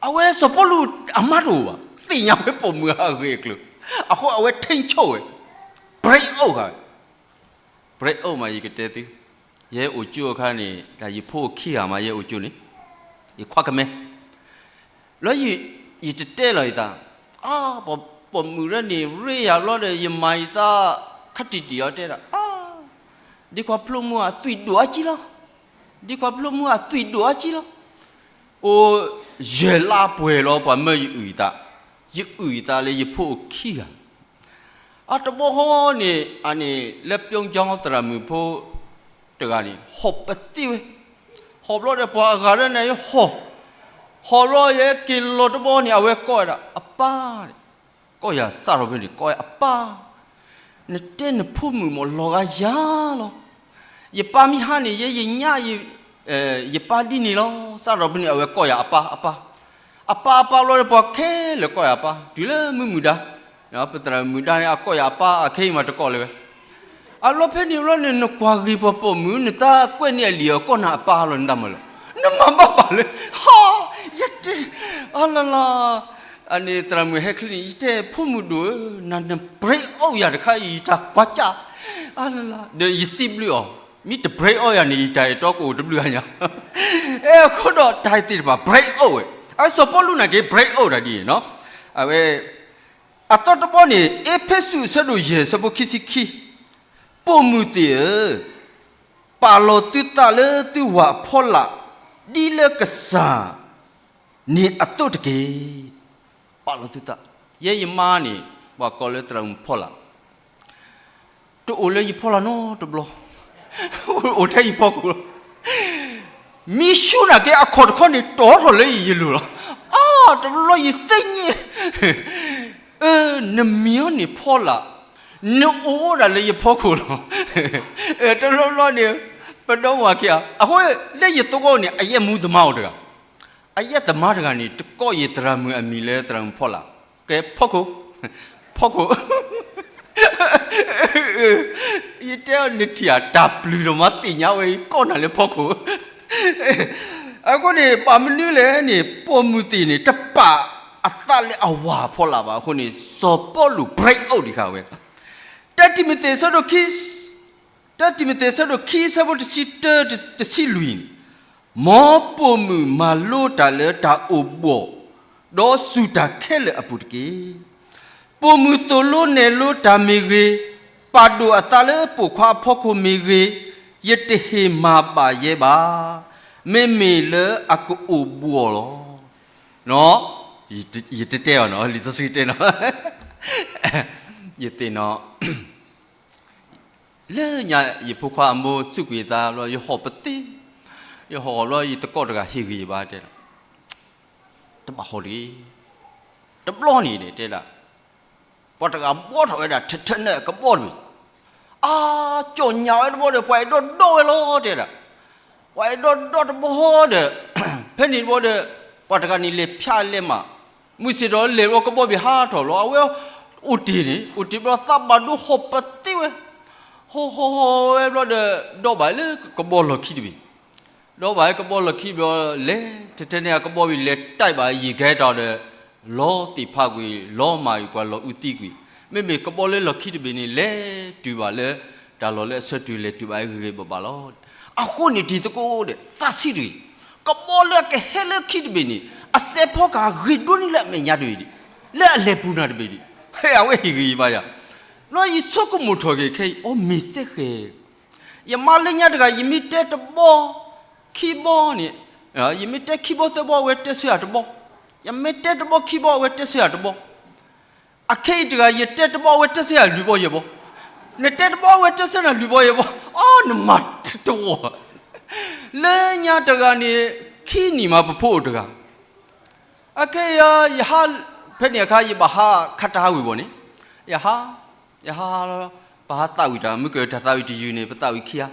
အဝဲစီၤပီလူးအမါတအိၣ်ဘၣ်, သ့ၣ်ညါဝဲပိာ်မုၣ်အဂ့ၢ်အကျိၤ, အဃိအဝဲထိန်းချုပ်ဝဲ, break out ဃာ်ဝဲ, break out မး ယကတဲသု, ယဲအိၣ်ကၠိအခါန့ၣ် တၢ်ယဖိခံဂၤမး ယဲအိၣ်ကၠိန့ၣ်, ယခွါကမဲ လၢ ယတတဲလီၤယသး, အါ, ပိာ်မုၣ်ရၢန့ၣ် ရ့ယၤဘျီဒီး ယမၤယသး ခးတံၢ်တံၢ်အီၤတဲဒၣ်, အါ, ဒ်ခွါဖျိမုၢ်အသွံၣ်ဒိၣ်အါကံလီၤ, ဒ်ခွါဖျိမုၢ်အသွံၣ်ဒိၣ်အါကံလီၤ. အိၣ်ယဲၢ်လါပှဲၤလီၤ ပှၤမၢယအုၣ်ယသး, ယအုၣ်ယသးလၢယဖိအိၣ်ခံဂၤ အတဘီဃီန့ၣ် အန့ၣ် လၢပျီကၠီသရၣ်မုၣ်ဖိတဂၤန့ၣ် ဟီၣ်ပသံဝဲ, ဟီၣ်ဘျီဒီးပှၤအဂၤလၢန့ၣ်ဟီၣ်, ဟီၣ်ဘျီယက့ၤလီၤတဘီန့ၣ် အဝဲကိးဝဲဒၣ် အပၢ်, ကိးယၤစးထီၣ်ဖဲန့ၣ် ကိးဝဲအပၢ်, နတဲနဖိမုၣ်မးလီၤဂာ်ယၤလီၤ. ယပၢ်မ့ၢ်ဟါန့ၣ် ယဲယညါ ယပၢ်ဒ်န့ၣ်လီၤ. စးထီၣ်ဖဲန့ၣ် အဝဲကိးယၤအပၢ် အပၢ်, အပၢ်အပၢ်ဘျီဒီး ပှၤခဲလၢာ်ကိးယၤအပၢ် တုၤလၢမုၢ်မုၢ်ဒါ, ပသရၣ်မုၣ်ဒါန့ၣ် အကိးယၤအပၢ် အခဲအံၤမးတကိးလၢၤဝဲ. အဘျီဖဲန့ၣ်ဘျီန့ၣ် နကွၢ်ဂ့ၤပှၤပိာ်မုၣ် နသးကွဲးန့ၢ်အလံာ်အီၤ ကိးနၤအပၢ်လီၤ နသးမၤလီၤ. နမၤဘၣ်ဘၣ်လၢ ဟါ, ယတဲ, အလလီၤ, အန့ၣ်သရၣ်မုၣ်ဟဲချ့န့ၣ် ယတဲဖိမုၣ်ဒိၣ်ဧၢ, နၤန break out ယၤတခါအံၤ ယတၢ်ကွၢ်ကၢ်, အလလီၤ, ဒီးယစံးဘျုးအီၤ, မ့ၢ်တ break out ယၤန့ၣ် ယတၢ်အဲၣ်တီကအိၣ်တဘျုးအညါ. အဲအဃိဒီးတၢ်သ့ၣ်တဖၣ် break out ဝဲ, အစီၤပီလူးနာ်က့ break out တၢ်ဒ်အံၤနီၤ, အဝဲ အသီတဘီန့ၣ် အ့းဖ့းစူးအဆၢဒိၣ်ယဲၢ်အဆၢဖိခံဆံခံ, ပိာ်မုၣ်သ့ၣ်ဧၢ, ပာ်လီၤသုသးလၢသုဝၤအဖီလာ်, ဒ်လၢကစၢ်န့ၣ်အသိးတက့ၢ်. ပာ်လီၤသုသး, ယဲယမါန့ၣ် ပှၤကိးလၢသရၣ်မုၣ်ဖီလာ်, တအိၣ်လၢယဖီလာ်နီတဘျီ, အိၣ်ထဲယဖီခိၣ်လီၤ. မ့ၢ်ဆူၣ်နာ်က့အခီၣ်တခီန့ၣ် တီထီၣ်လၢယလိၤလီၤ. အါ, တဘျီဘျီယသ့ၣ်ညါ, အၢ, နမံၤအီၤန့ၣ်ဖီလာ်, နအိၣ်ဒၣ်လၢယဖီခိၣ်လီၤ. တဘျီဘျီန့ၣ် ပဒီမါခံဂၤ, အဃိလၢယသကိးန့ၣ် အယဲၢ်မူသမါအိၣ်တဂၤ, အယဲၢ်သမါတဂၤန့ၣ် တကိးယသရၣ်မုၣ်အမံၤလၢသရၣ်မုၣ်ဖီလာ်, ကဲဖီခိၣ်, ဖီခိၣ် ယတဲအီၤနထံၣ်ဧါ, တၢ်ပျုၤဒီးမၤသ့ၣ်ညါဝဲ ယကိးနၤလၢဖီခိၣ်. အဃိန့ၣ် ဘၣ်မနုၤလဲၣ်န့ၣ် ပိာ်မုၣ်သ့ၣ်န့ၣ် တပာ်အသးလၢအဝၤဖီလာ်ဘၣ်. အဃိန့ၣ် စီၤပီလူး break out ဒံးဃာ်ဝဲ, တၢတံၤမသ့း ဆၢဒိၣ်ခံ, တၢတံၤမသ့း ဆၢဒိၣ်ခံ ဆၢဖိတဆံတၢ တဆံလွံၢ်န့ၣ်, မ်ပိာ်မုၣ်မၤလိတၢ်လၢတၢ်အိၣ်ဘှီၣ်, ဒီးစူၢ်တၢ်ခဲလၢာ်အပူၤတက့ၢ်. ပိာ်မုၣ်သိၣ်လိနဲၣ်လိတၢ်မ့ၢ်ဂ့ၤ, ပာ်ဒိၣ်အသးလၢပိာ်ခွါအဖီခိၣ်မ့ၢ်ဂ့ၤ, ယတဟ့ၣ်မၤဘၣ်ယဲဘၣ်. မ့မ့ၢ်လၢအကအိၣ်ဘှီၣ်လီၤ. ယတတဲအီၤနီၤ, လံာ်စီဆှံတဲနီၤ, ယသ့ၣ်နီၤ လၢညါယဖိခွါအမိၢ်စူးကွံာ်အသးဘျီ ယဟီၣ်ပသ့, ယဟီၣ်ဘျီ ယသကိးတဂၤဟ့ၣ်ဂံၢ်ယဘါတဲဒၣ်, တဘၣ်ဟီၣ်တဂ့ၤ, တဘျီန့ၣ်တဲဒၣ်, ပှၤတဂၤဘှီထီၣ်ဝဲဒၣ် ထဲထဲနဲၣ်ကဘီတဘ့ၣ်, အါ, ကၠီၣ်ညၣ်ဝဲတဘျီဒီး ပှၤအဲၣ်ဒိးဒီဝဲလီၤတဲဒၣ်, ပှၤအဲၣ်ဒိးဒီတဘျီဒီး, ဖဲန့ၣ်တဘျီဒီး ပှၤတဂၤန့ၣ်လဲၤဖၠးလဲၤမၤ, မုၢ်ဆ့ၣ်ထီၣ်လဲၤဘျီကဘီဘ့ၣ်ဟးထီၣ်လီၤ. အဝဲအိၣ်တ့ၢ်န့ၣ်, အိၣ်တ့ၢ်ဘျီ သးဘၣ်ဒိဟီၣ်ပသ့ဝဲ, ဟီၣ်ဟီၣ်ဟီၣ်ဝဲဘျီဒီး ဒီးဘၣ်လၢကဘီလီၢ်ခံတဘ့ၣ်, ဒီးဘၣ်လၢကဘီလီၢ်ခံဘျီ လဲၤထဲထဲနဲၣ်အကဘီဘ့ၣ် လဲၤတဲဘၣ်ယံာ်ကဲတီၤဒီး လီၤသ့ၣ်ဖးကွံာ် လီၤမၢ်ကွံာ် ပှၤလီၤအုးသံကွံာ်, မ့မ့ၢ်ကဘီလၢလီၢ်ခံတဘ့ၣ်န့ၣ် လဲၤတုၤဘၣ်လၢ တၢ်လီၢ်လၢအဆၢတုၤ လဲၤတုၤဘၣ်ဂ့ၤဂ့ၤဘၣ်ဘၣ်လီၤ. အဃိန့ၣ်တံၤသကိးဒီး သးဆံးတဂ့ၤ, ကဘီလၢအကဟဲလၢခံတဘ့ၣ်န့ၣ် အစဲးဖီကဟးဂ့ၤဒိၣ်န့ၢ်လၢအမဲာ်ညါတဘ့ၣ်ဒံး, လၢအလဲၤပူၤနၤတဘ့ၣ်ဒံး, ဟဲအဝဲဟ့ၣ်ဂံၢ်ယဘါယၤ, ဘျီယဆိကမိၣ်ထီၣ်က့ၤခဲအံၤ အိ မ့ၢ်စ့ၢ်ကီး ယမါလၢညါတဂၤ ယမ့ၢ်တဲတဘီ ခံဘီန့ၣ်, ယမ့ၢ်တဲခံဘီသၢဘီ အဝဲတဲဆၢယၤတဘီ, ယမ့ၢ်တဲတဘီခံဘီ အဝဲတဲဆၢယၤတဘီ, အခဲအံၤတဂၤ ယတဲတဘီ အဝဲတဲဆၢယၤလွံၢ်ဘီယဲၢ်ဘီ, နတဲတဘီ အဝဲတဲဆၢနၤလွံၢ်ဘီယဲၢ်ဘီ, အါ နမၤတဝီ, လၢညါတဂၤန့ၣ် ခံနံၣ်မး ပဖိအိၣ်တဂၤ အခဲအံၤ ယဟး, ဖဲန့ၣ်အခါ ယဘၣ်ဟးခးတၢ်ဟးဝံၣ်ဘီန့ၣ်, ယဟး, ယဟးလီၤ, ပဟးသးဝံၣ်တၢ် မုၢ်ကၢၢ်တၢ်သးဝံၣ်တယုၢ်န့ၣ် ပသးဝံၣ်ခံဂၤ,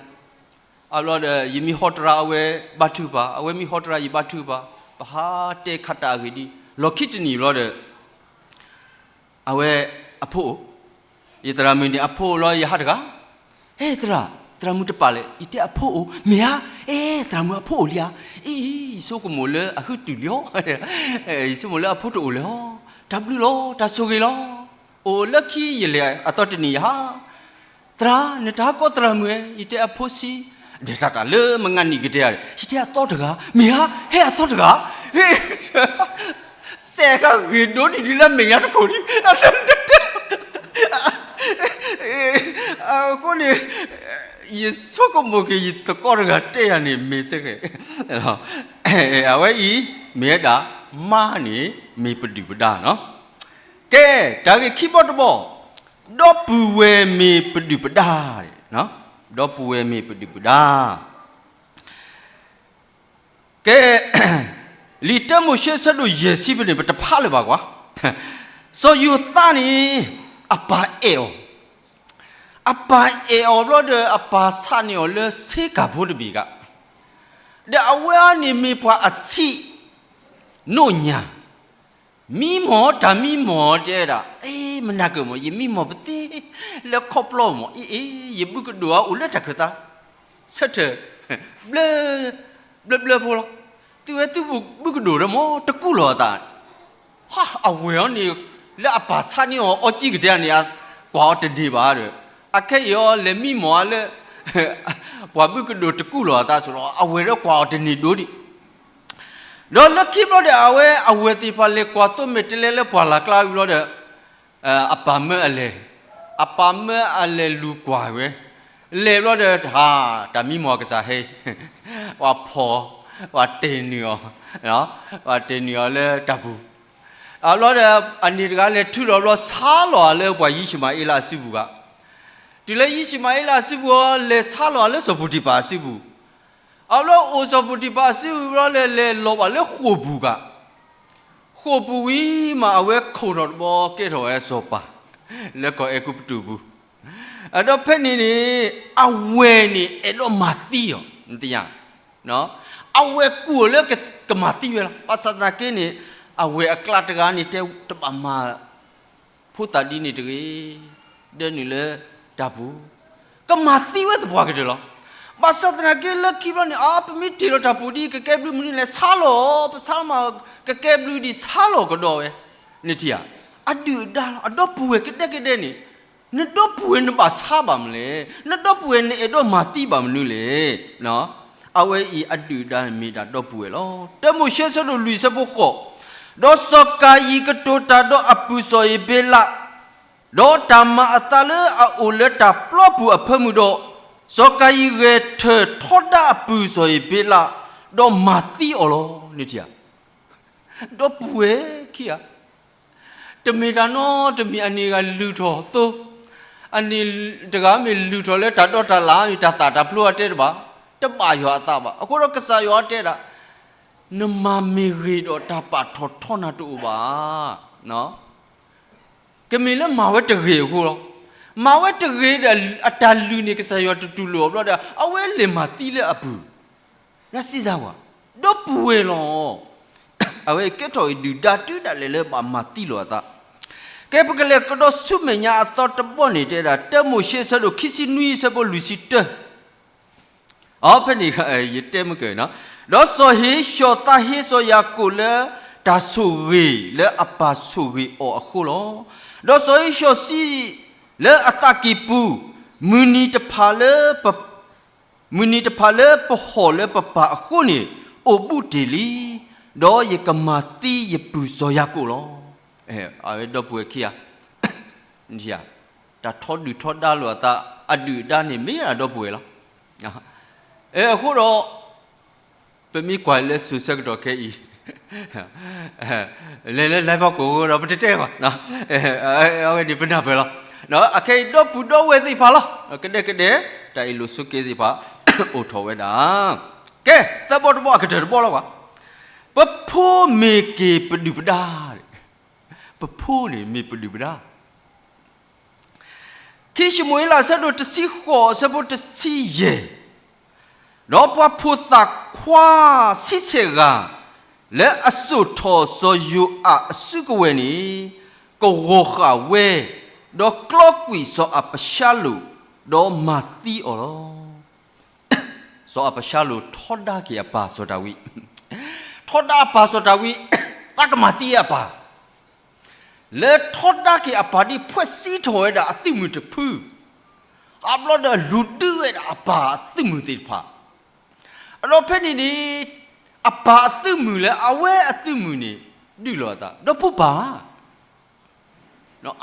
အဘျီဒီး ယမ့ၢ်ဟီတရါ အဝဲဘါထုကဖၣ်, အဝဲမ့ၢ်ဟီတရါ ယဘါထုကဖၣ်, ပဟးတဲခးတၢ်အဂ့ၢ်ဒ်, လီၢ်ခံတနံၣ်ဘျီဒီး အဝဲအဖိအိၣ်, ယသရၣ်မုၣ်န့ၣ်အဖိအိၣ်လီၤ ယဟးတဂၤ, အဲ သရၣ်, သရၣ်မုၣ်တပာ်လဲၣ် ယတဲအဖိအိၣ် မ့ၢ်ဧါ, အဲ သရၣ်မုၣ်အဖိအိၣ်လံဧါ, အံၤ ယဆိကမိၣ်လၢအဟုတုၤလံဧါ, ယဆိကမိၣ်လၢအဖိတအိၣ်လၢၤဧါ, တၢ်ဘျုးလီၤ တၢ်ဆိၣ်ဂ့ၤလီၤ, အိၣ်လၢခံယလဲၤအသီတနံၣ်ယဟး, သရၣ် နတၢ်ဟးကိးသရၣ်မုၣ်ဧါ, ယတဲအဖိဆံး, ဒဲးတၢ်တၢ်လၢမုၢ်နံၤကတၢၢ်ဧါ, ယတဲအသီတဂၤ, မ့ၢ်ဧါ, ဟဲအသီတဂၤ, ဟ့ၣ် စဲးဂ့ၤဒိၣ်န့ၢ်ဒံးလၢမဲာ်ညါတခိၣ်ဒံး, အဃိန့ၣ် ယဆိကမိၣ်က့ၤ ယသကိးတဂၤတဲယၤန့ၣ် မ့ၢ်စ့ၢ်ကီး, အဝဲအံၤ မ့ၢ်ဝဲဒၣ် မါန့ၣ် မ့ၢ်ပဒုၣ်ပဒါနီၤ, ကဲ တၢ်ဂ့ၢ်ခံဘီတဘီ, ဒီပုၢ်ဝဲၢ်မ့ၢ်ပဒုၣ်ပဒါ, ဒီပုၢ်ဝဲၢ်မ့ၢ်ပဒုၣ်ပဒါ ကဲ လံာ်တၢမိၤၡ့ ဆၢဒိၣ်ယဲၢ်ဆံဖဲန့ၣ် ပတဖးလၢၤဘၣ်ကွၢ်, စီၤယိၤသးန့ၣ် အပၢ်အဲၣ်အီၤ, အပၢ်အဲၣ်အီၤဘျီဒီး အပၢ်ဆးန့ၢ်အီၤလၢဆ့ကၤဖိတဘ့ၣ်ဂၤ, ဒီးအဝဲအံၤန့ၣ်မ့ၢ်ပှၤအဆံး နိၣ်ညါ မံမီၢ် တၢ်မံမီၢ်တဲဒၣ်, အ့ မနၤကၢၢ်မီၢ် ယမံမီၢ်ပသ့ လၢခီဖျိမီၢ်, အ့ အ့ ယဘုကဒိၣ်အအိၣ်လၢတၢ်ခၢၣ်သး ဆၢထၢၣ် ဘျၢ ဘျၢဘျၢဖိလီၤ, သုဝဲသုဘုကဒိၣ်ဒီးမီၢ် တကူၣ်လီၤအသး, ဟါ အဝဲၢ်အီၤန့ၣ် လၢအပၢ်ဆါန့ၢ်အီၤအီကံကတဲန့ၣ် ကွၢ်အီၤတန့ၢ်ဘၣ်ဒီး, အခဲအံၤအီၤလဲၤမံမီၢ်အါလၢ ပှၤဘုကဒိၣ်တကူၣ်လီၤအသးစ့ၢ်ဒီး အဝဲၢ်ဒီးကွၢ်အီၤတန့ၢ်ဒိၣ်ဒံး ဒီးလၢခံဘျီဒီး အဝဲအဝဲၢ်သ့ၣ်တဖၣ်လဲၤကွၢ်သိမဲာ်တဲးလဲးလၢပှၢ်လၢ်ကျါဝံၤဘျီဒီး, အပၢ်မၢအလဲၤ, အပၢ်မၢအလဲၤလူၤကွၢ်ဝဲ, လဲၤဘျီဒီး ဟါ တၢ်မံမီၢ်ကစၢ်ဟဲ, ပှၤဖီၣ်, ပှၤတဲာ်နုာ်အီၤ, ပှၤတဲာ်နုာ်အီၤလၢတၢ်ပူၤ, အဘျီဒီး အန့ၣ်တဂၤလဲၤထုးလီၤဘျီ ဆါလီၤအလၢပှၤယံၡမၤအ့လးအစုပူၤဂၤ, တုၤလၢယံၡမၤအ့လးအစုပူၤအီၤ လဲၤဆါလီၤအလၢစီၤပူၤတံးဖၣ်အစုပူၤ, အဘျီအိၣ်စီၤပီတံဖၤအစုပူၤဘျီ လဲၤလဲၤလီၤဘၣ်လၢဃိာ်ပူၤကး, ဃိာ်ပူၤဝံၤမး အဝဲခိၣ်ထီၣ်တဘျီ ကဲထီၣ်ဝဲစီၤပၤ လၢကီၢ်အဲၤကူပတူးပူၤ, အဒီးဖဲန့ၣ်န့ၣ် အဝဲၢ်န့ၣ်အဲၣ်ဒိးမၤသံအီၤ နသ့ၣ်ညါ, အဝဲၢ်ကူၣ်အီၤလၢကမၤသံဝဲလီၤ. ဘၣ်ဆၣ်သနာ်က့န့ၣ် အဝဲၢ်အကျါတဂၤန့ၣ် တဲတဘၣ်မၤ ဖိသၣ်ဒ်န့ၣ်တဂ့ၤ, ဒၢနုာ်လၢတၢ်ပူၤ, ကမၤသံဝဲသပှၢ်ကတၢၢ်လီၤ. ဘၣ်ဆၣ်သနာ်က့လၢခံဘျီန့ၣ် အါ ပမ့ၢ်တ့ၢ်လီၤတၢ်ပူၤဒ် ကကဲဘျုးမနုၤလဲၣ် ဆါလီၤ, ပဆါမး ကကဲဘျုးဒံး ဆါလီၤကဒီးဝဲ, နထံၣ်ဧါ, အဒုၣ်အဒါလီၤ. အဒီပုၢ်ဝဲၢ်ကဒဲကဒဲန့ၣ် နဒီပုၢ်ဝဲၢ်နဘၣ်ဆါဘၣ်မနုၤလဲၣ်, နဒီပုၢ်ဝဲၢ်နအဲၣ်ဒိးမၤသံဘၣ်မနုၤလဲၣ်. အဝဲအံၤအဒုၣ်အဒါမ့ၢ်ဒၣ်ဒီပုၢ်ဝဲၢ်လီၤ. တၢမိၤၡ့ဆၢဒိၣ်လွံၢ်ဆၢဖိဃိး, ဒီးစီၤကၤယံၣ်ကတိၤတၢ်ဒီးအပုၢ်စီၤဧ့ၤဘ့လး, ဒီးတၢ်မၤအသးလၢအအိၣ်လၢတၢ်ပျီပူၤအဖၢမုၢ်ဒီး, စီၤကၤယံၣ်ဂဲၤထၢၣ်ထီဒါအပုၢ်စီၤဧ့ၤဘ့လး, ဒီးမၤသံအီၤလီၤ. နထံၣ်ဧါ, ဒီပုၢ်ဝဲၢ်ခံဂၤ တမ့ၢ်တၢ်နီတမံၤ အန့ၣ်ဂၤလုၢ်ထီၣ်သိ, အန့ၣ်တဂၤမ့ၢ်လုၢ်ထီၣ်လၢတၢ်ဒီတၢ်လၣ် မ့ၢ်တၢ်သၣ်တၢ်ဖျိအတဲတဘၣ်, တဘၣ်ယွၤအသးဘၣ်. အဃိဒီးကစၢ်ယွၤတဲဒၣ်, နမၤမ့ၢ်ဂ့ၤဒီးတၢ်ပာ်ထီၣ်ထီနၤတအိၣ်ဘၣ်. ကမ့ၢ်လၢမၤဝဲတဂ့ၤအဃိလီၤ. မၤဝဲတဂ့ၤဒီး အတၢ်လုၢ်န့ၣ် ကစၢ်ယွၤတတူၢ်လိာ်အီၤဘျီဒီး အဝဲလဲၤမၤသံလၢအပုၢ် နစံးစၢ်ဝဲ, ဒီပုၢ်ဝဲၢ်လီၤ. အဝဲကဲထီၣ်အံၤဒုၣ်ဒါတုၤဒၣ်လဲာ်လၢဘၣ်မၤသံလိာ်အသး. ကဲ ပကလဲၤကဒီးဆူမဲာ်ညါအသီတဘီန့ၣ် တဲဒၣ် တၢမိၤၡ့ဆၢဒိၣ်ခံဆံနွံဆၢဖိလွံၢ်ဆံတၢ, အဖဲန့ၣ် ယတဲမုၢ်ကၢၢ်နီၤ, ဒီးစီၤဧ့ၡီၤသးဟ့စီၤယၤကိာ်လၢ တၢ်ဆိၣ်ဂ့ၤလၢအပၢ်ဆိၣ်ဂ့ၤအီၤအဃိလီၤ. ဒီးစီၤဧ့ၡီၤစံးလၢအသးကံၢ်ပူၤ, မုၢ်နံၤတဖၣ်လၢပ မုၢ်နံၤတဖၣ်လၢပဟီၣ်လၢပပၢ်အဃိန့ၣ် အိၣ်ဘူးတ့ၢ်လံ, ဒီးယကမၤသံယပုၢ်စီၤယၤကိာ်လီၤ. အဝဲဒီပုၢ်ဝဲၢ်ခံဂၤ, တၢ်ထီဒုၣ်ထီဒါလိာ်အသး အဒုၣ်အဒါန့ၣ် မ့ၢ်ဒၣ်ဒီပုၢ်ဝဲၢ်လီၤ. အဃိဒီး ပမ့ၢ်ကွၢ်လၢစိၤဆၢကတီၢ်ခဲအံၤ လဲၤလၢလါဖီခိၣ်အဃိဒီး ပတတဲဘၣ်, အဝဲန့ၣ်ပနၢ်ပၢၢ်လီၤ. အခဲအံၤဒီပုၢ်ဒီဝဲၢ်သ့ၣ်တဖၣ်လီၤ. ကဒဲကဒဲ တၢ်အ့ၣ်လိာ်ဆိးက့သ့ၣ်တဖၣ် အိၣ်ထီၣ်ဝဲဒၣ်. ကဲ သၢဘီတဘီအကတၢၢ်တဘီလီၤကွၢ်, ပဖိမ့ၢ်က့ၤပဒုၣ်ပဒါ, ပဖိန့ၣ်မ့ၢ်ပဒုၣ်ပဒါ ခံၡမူၤအ့လး အဆၢဒိၣ်တဆံဃိး အဆၢဖိတဆံယဲၢ်, ဒီးပှၤဖိသၣ်ခွါဆံဆဲၣ်ဂၤ လၢအစိာ်ထီၣ်စီၤယိၤအးအစုကဝဲၤန့ၣ် ကဂီၤဃာ်ဝဲ, ဒီးကျီကွံာ်စီၤအးဘၡါလိၣ်, ဒီးမၤသံအီၤလီၤ. စီၤအးဘၡါလိၣ်ထီဒါက့ၤအပၢ်စီၤဒၤဝံး, ထီဒါအပၢ်စီၤဒၤဝံး, သးကမၤသံအပၢ် လၢထီဒါက့ၤအပၢ်ဒ်ဖှဲးစံးထီၣ်ဝဲဒၣ်အသုးမုၢ်တဖု, အဘျီဒီးလူၤဒုးဝဲဒၣ်အပၢ်အသုးမုၢ်သ့ၣ်တဖၣ်, အဒီးဖဲန့ၣ်န့ၣ် အပၢ်အသုးမုၢ်လၢအဝဲအသုးမုၢ်န့ၣ် ဒုးလိာ်အသး ဒီးဖိပၢ်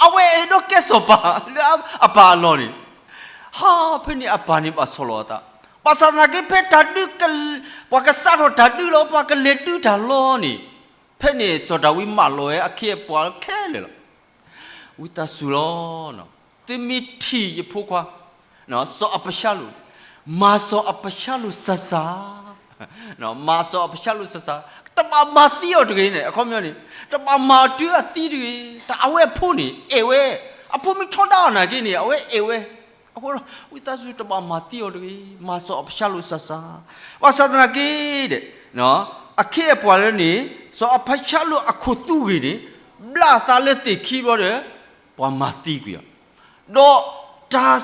အဝဲအဲၣ်ဒိးကဲစီၤပၤလၢအပၢ်အလီၢ်န့ၣ်, ဟါ ဖဲန့ၣ်အပၢ်န့ၣ်ဘၣ်ဆီၣ်လီၤအသး, ဘၣ်ဆၣ်သနာ်က့ ဖဲတၢ်ဒုး, ပှၤကစးထီၣ်တၢ်ဒုးလီၤ ပှၤကလဲၤဒုးတၢ်လီၤန့ၣ်, ဖဲန့ၣ်စီၤဒၤဝံးမၢလီၤဝဲအခ့အပှၤခဲလၢာ်လီၤ. ဝံသးစူၤလီၤ, သုမ့ၢ်ထံၣ်ယဖိခွါ စီၤအးဘၡါလိၣ်, မၤစီၤအးဘၡါလိၣ်စၢ်စၢ်, မၤစီၤအးဘၡါလိၣ်စၢ်စၢ်, တဘၣ်မၤသံအီၤတဂ့ၤန့ၣ်, အခီပညီန့ၣ် တဘၣ်မၤအီၤတုၤအသံတဂ့ၤ, တၢ်အဝဲအဖိန့ၣ် အဲၣ်ဝဲ, အဖိမ့ၢ်ထီဒါအီၤနာ်က့န့ၣ် အဝဲအဲၣ်ဝဲ, အဃိဒီး ဝံသးစူၤတဘၣ်မၤသံအီၤတဂ့ၤ, မၤစီၤအးဘၡါလိၣ်စၢ်စၢ်, ဘၣ်ဆၣ်သနာ်က့ဒီး အခ့အပှၤလၢန့ၣ် စီၤအးဘၡါလိၣ်အခိၣ်သူဂ့ၤန့ၣ် ဘျၣ်သးလၢသ့ၣ်ခံဘျီဒီး ပှၤမၤသံကွံာ်အီၤ, ဒီးတၢ်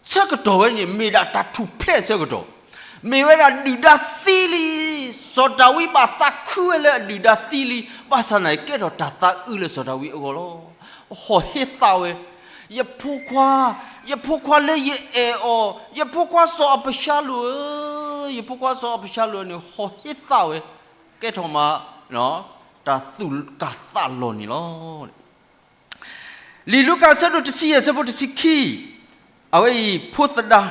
ဆၢကတီၢ်ဝဲန့ၣ် မ့ၢ်ဒၣ်တၢ်ထူၣ်ဖျဲးဆၢကတီၢ်, မ့ၢ်ဝဲဒၣ်ဒုၣ်ဒါသံလံ, စီၤဒၤဝံးဘၣ်သးခုဝဲလၢအဒုၣ်ဒါသံလံ, ဘၣ်ဆၣ်သနာ်က့ ကဲထီၣ်တၢ်သးအုးလၢစီၤဒၤဝံးအဂီၢ်လီၤ. ဟီၣ်ဟ့သးဝဲ, ယဖိခွါ, ယဖိခွါလၢယအဲၣ်အီၤ, ယဖိခွါစီၤအးဘၡါလိၣ်ဧၢ, ယဖိခွါစီၤအးဘၡါလိၣ်န့ၣ် ဟီၣ်ဟ့သးဝဲ, ကဲထီၣ်မး တၢ်သူၣ်ကၢ်သးလီၢ်န့ၣ်လီၤ. လံာ်လူၤကၣ်အဆၢဒိၣ်တဆံယဲၢ် အဆၢဖိတဆံခံ, အဝဲအံၤဖိသဒါ,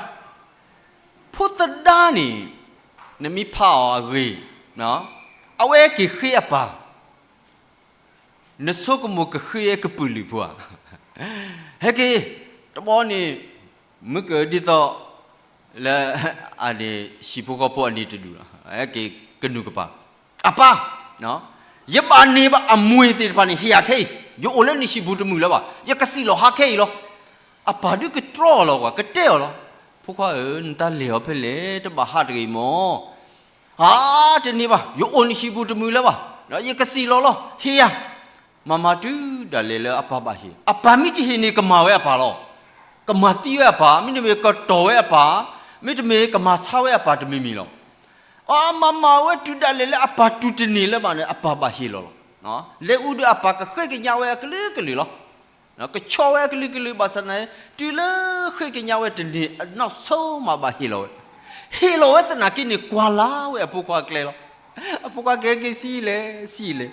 ဖိသဒါန့ၣ် နမ့ၢ်ဖးအီၤအဂ့ၢ်, အဝဲက့ၤဃ့အပၢ်, နဆိကမိၣ်ကဃ့ကပုာ်လုာ်ဖိဧါ, ဟဲက့ၤ, တဘျီန့ၣ် မုၢ်ကဒ်သိး လၢ အန့ၣ် ဟံၣ်ဖိဃီဖိအန့ၣ်တဒူၣ်လီၤ, ဟဲက့ၤကနူာ်ကပၤ, အပၢ်, ယဘၣ်န့ၢ်ဘၣ်အမှ့ၢ်သ့ၣ်တဖၣ်န့ၣ် ဟ့ၣ်ယၤခဲအံၤ, ယအိၣ်လၢနဟံၣ်ပူၤတမုာ်လၢၤဘၣ်, ယကစံၣ်လီၤဟးခဲအံၤလီၤ. အပၢ်ဒုးကတြီအီၤလီၤကွၢ်, ကတဲအီၤလီၤ, ဖိခွါဧၢ, နတၢ်လဲၤအီၤဖဲလဲၣ်, တဘၣ်ဟးတဂ့ၤမၢ်. ဟါ, တန့ၢ်ဘၣ်, ယအိၣ်နဟံၣ်ပူၤတမုာ်လၢၤဘၣ်, ယကစံၣ်လီၤလီၤ, ဟ့ၣ်ယၤ မၤမၤတုၤဒၣ်လဲာ်လၢအပၢ်ဘၣ်ဟ့ၣ်, အပၢ်မ့ၢ်တဟ့ၣ်န့ၣ် ကမၤဝဲအပၢ်လီၤ. ကမၤသံဝဲအပၢ်, မ့တမ့ၢ်ကတီၢ်ဝဲအပၢ်, မ့တမ့ၢ်ကမၤဆါဝဲအပၢ်တမံၤမံၤလီၤ. အမၤမၤဝဲတုၤဒၣ်လဲာ်လၢအပၢ်တူၢ်တန့ၢ်လၢၤဘၣ်န့ၣ် အပၢ်ဘၣ်ဟ့ၣ်လီၤလီၤ. လဲၤအူဒုးအပၢ်ကဃ့ကညးဝဲအကလုာ်ကလုာ်လီၤ. ကဆီဝဲအကလုာ်ကလုာ်ဘၣ်ဆၣ်န့ၣ် တုၤလၢဃ့ကညးဝဲတန့ၢ် အနီၢ်ဆိမးဘၣ်ဟ့ၣ်လီၤဝဲ. ဟ့ၣ်လီၤဝဲသနာ်က့န့ၣ် ကွၢ်လၢ်ဝဲအဖိခွါအကျဲလီၤ. အဖိခွါကဟဲက့ၤဆံးလဲၣ်, ဆံးလဲၣ်.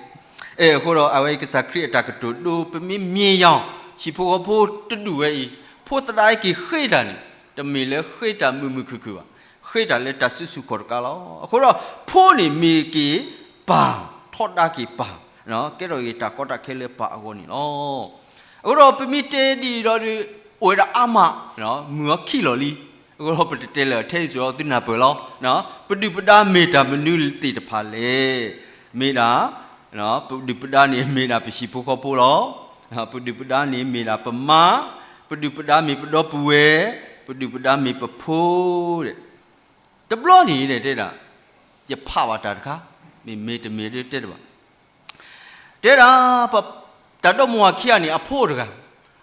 အဲ အဃိဒီးအဝဲအံၤကစၢ်ခရံာ်အတၢ်ကတိၤဒိ ပမ့ၢ်မ့ၢ်ယၤ ဟံၣ်ဖိဃီဖိတဒူၣ်ဝဲအံၤ, ဖိသဒါဟဲက့ၤဃ့တၢ်န့ၣ် တမ့ၢ်လၢဃ့တၢ်မုာ်မုာ်ခုၣ်ခုၣ်ဘၣ်, ဃ့တၢ်လၢတၢ်စုဆူၣ်ခီၣ်တကးလီၤ. အဃိဒီး ဖိန့ၣ်မ့ၢ်က့ၤပၢ်, ထီဒါက့ၤပၢ်, ကဲထီၣ်က့ၤတၢ်ကီတၢ်ခဲလၢပၢ်အဂီၢ်န့ၣ်လီၤ. အဃိဒီးပမ့ၢ်တဲဒ်အံၤဒီး အိၣ်ဝဲဒၣ်အါမး, မုာ်အီၤခံလီၤလံ. အဃိဒီးပတတဲလၢာ်ထဲအံၤစ့ၢ်ကီးသုနၢ်ပၢၢ်လီၤ. ပဒုၣ်ပဒါမ့ၢ်တၢ်မနုၤသ့ၣ်တဖၣ်လဲၣ်. မ့ၢ်ဒၣ် ပဒုၣ်ပဒါန့ၣ်မ့ၢ်ဒၣ်ပဟံၣ်ဖိဃီဖိလီၤ. ပဒုၣ်ပဒါန့ၣ်မ့ၢ်ဒၣ်ပမါ, ပဒုၣ်ပဒါမ့ၢ်ပဒီပုၢ်ဝဲၢ်, ပဒုၣ်ပဒါမ့ၢ်ပဖိဒီး တဘျီန့ၣ်တဲဒၣ် ယဖးဘၣ်တၢ်တခါ, မ့မ့ၢ်တမ့ၢ်ဒ်တဲတဘၣ်. တဲဒၣ် တၢ်ဒီမိၢ်ဝၤခံဂၤန့ၣ် အဖိအိၣ်တဂၤ,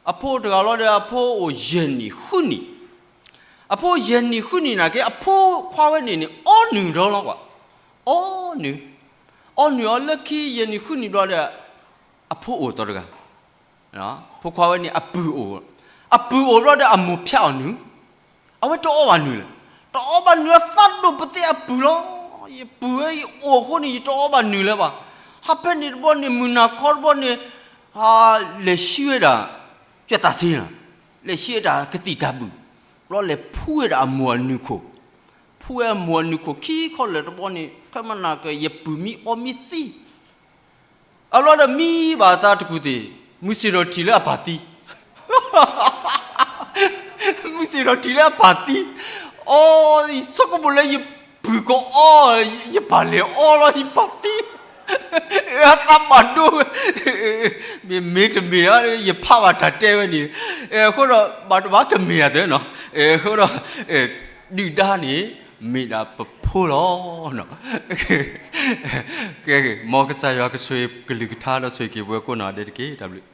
အဖိအိၣ်တဂၤလီၤဒီး အဖိအိၣ်ယဲၢ်နံၣ်ဃုနံၣ်, အဖိယဲၢ်နံၣ်ဃုနံၣ်နာ်က့ အဖိခွါဝဲန့ၣ်န့ၣ် အီနုၢ်ဒီလီၤကွၢ်, အီနုၢ်, အီနုၢ်အီၤလၢခံယဲၢ်နံၣ်ဃုနံၣ်ဘျီဒီး အဖိအိၣ်သီတဂၤ ဖိခွါဝဲန့ၣ်အပုၢ်အိၣ်, အပုၢ်အိၣ်ဘျီဒီးအမိၢ်ဖၠးအီၤနုၢ်, အဝဲတအီဘၣ်နုၢ်လၢၤ, တအီဘၣ်နုၢ်လၢၤ သးဒိၣ်ပသ့အပုၢ်လီၤ. ယပုၢ်ဝဲယအိၣ်အဃိန့ၣ် ယတအီဘၣ်နုၢ်လၢၤဘၣ်. ဟးဖဲန့ၣ်တဘျီန့ၣ် မုၢ်နၤခီတဘျီန့ၣ် လဲၤဆှံဝဲဒၣ် ကၠီၣ်သးစ့, လဲၤဆှံဝဲဒၣ်ကသံၣ်တၢ်ဘုၣ်, ဘျီလဲၤဖှူဝဲဒၣ်အမိၢ်အနုၢ်ခိၣ်, ဖှူဝဲအမိၢ်အနုၢ်ခိၣ်ခံခီလၢာ်တဘျီန့ၣ် ခဲမနၤက ယပုၢ်မံအီမံသံ အဘျီဒီးမံဘၣ်အသးတကူၢ်သ့ၣ်, မုၢ်ဆ့ၣ်ထီၣ်ထံၣ်လၢအပၢ်သံ, မုၢ်ဆ့ၣ်ထီၣ်ထံၣ်လၢအပၢ်သံ, အီ, ယဆိကမိၣ်လၢယပုၢ်ကအီ, ယပၢ်လဲၤအီလီၤ ယပၢ်သံ, အသးဘၣ်ဒိဝဲ, မ့မ့ၢ်တမ့ၢ်ဧါ, ယဖးဘၣ်တၢ်တဲဝဲန့ၣ်, အဃိဒီး ဘၣ်တဘၣ်ကမ့ၢ်အသးနီၤ, အဃိဒီး ဒုၣ်ဒါန့ၣ် မ့ၢ်ဒၣ်ပဖိလီၤ. ကဲ, မ်ကစၢ်ယွၤကဆိၣ်ဂ့ၤကလုၢ်ကထါဒီးဆိၣ်ဂ့ၤက့ၤပဝဲကိးနီၢ်ဒဲးတက့ၢ်. တၢ်ဘျုး